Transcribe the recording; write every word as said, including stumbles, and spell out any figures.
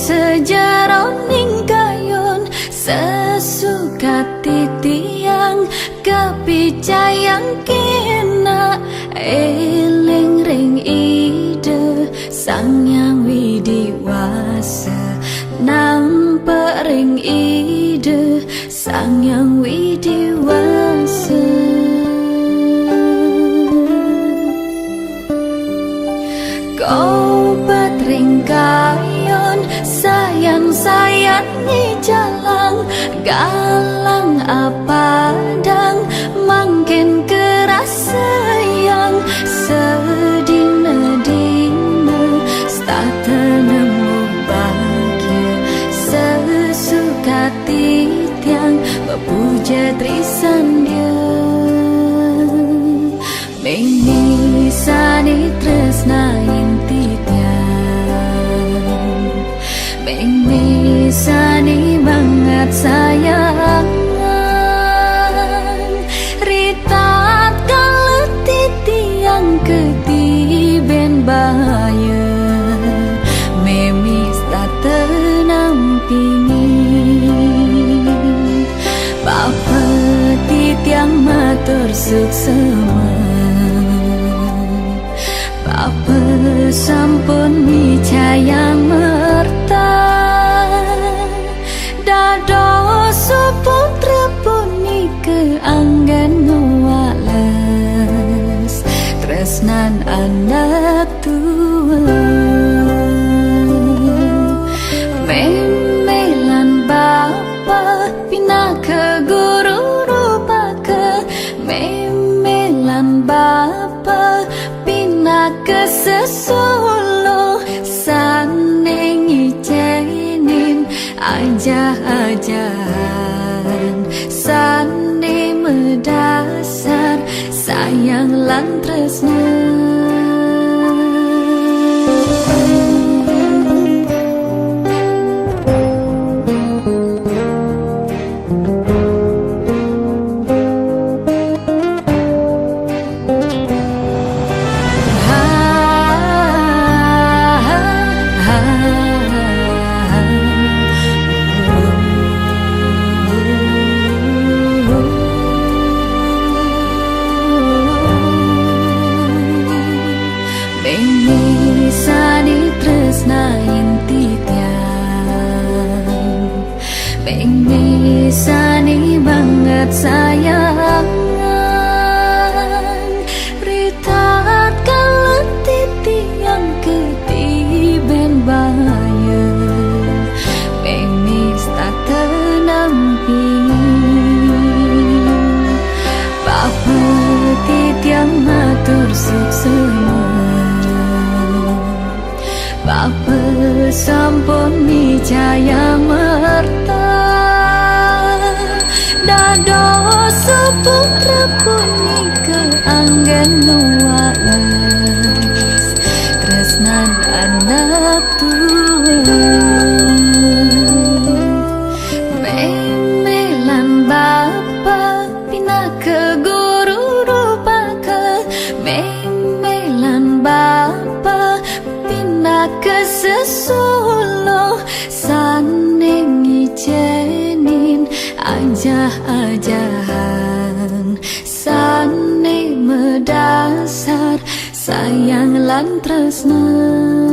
Sajeroning kayun sesukat titiang, kapicayang kena eling ring Ida Sang Hyang Widi Wasa, nampak ring Ida Sang Hyang Widi Wasa. Kopet ring kayun sayan-sayan ngijalang, galang apadang mangkin karasayang, sadina-dina setata nemu bagia, sesukat titiang mapuja Tri Sandya. Meme sane tresnain titiang, meme sane banget sayangan, ritatkala titiang katiben bahaya, meme setata nampingi. Bapa titiang matur suksema, Bapa sampun micayang merta, dados suputra punika anggen ngwales, tresnan anak tua. Meme lan bapa pinaka guru rupaka, meme lan bapa pinaka sesuluh sane ngicenin ajah-ajahan sane madasar sayang lan tresna. Meme sane tresnain titiang, meme sane banget sayangan, ritatkala titiang katiben bahaya, meme setata nampingi. Bapa titiang matur suksema, Bapa sampun micayang merta, dados suputra punika anggen ngwales, tresnan anak tua. Meme lan bapa pinaka guru rupaka, meme lan bapa pinaka sesuluh sane ngicenin ajah-ajahan sane madasar sayang lan tresna.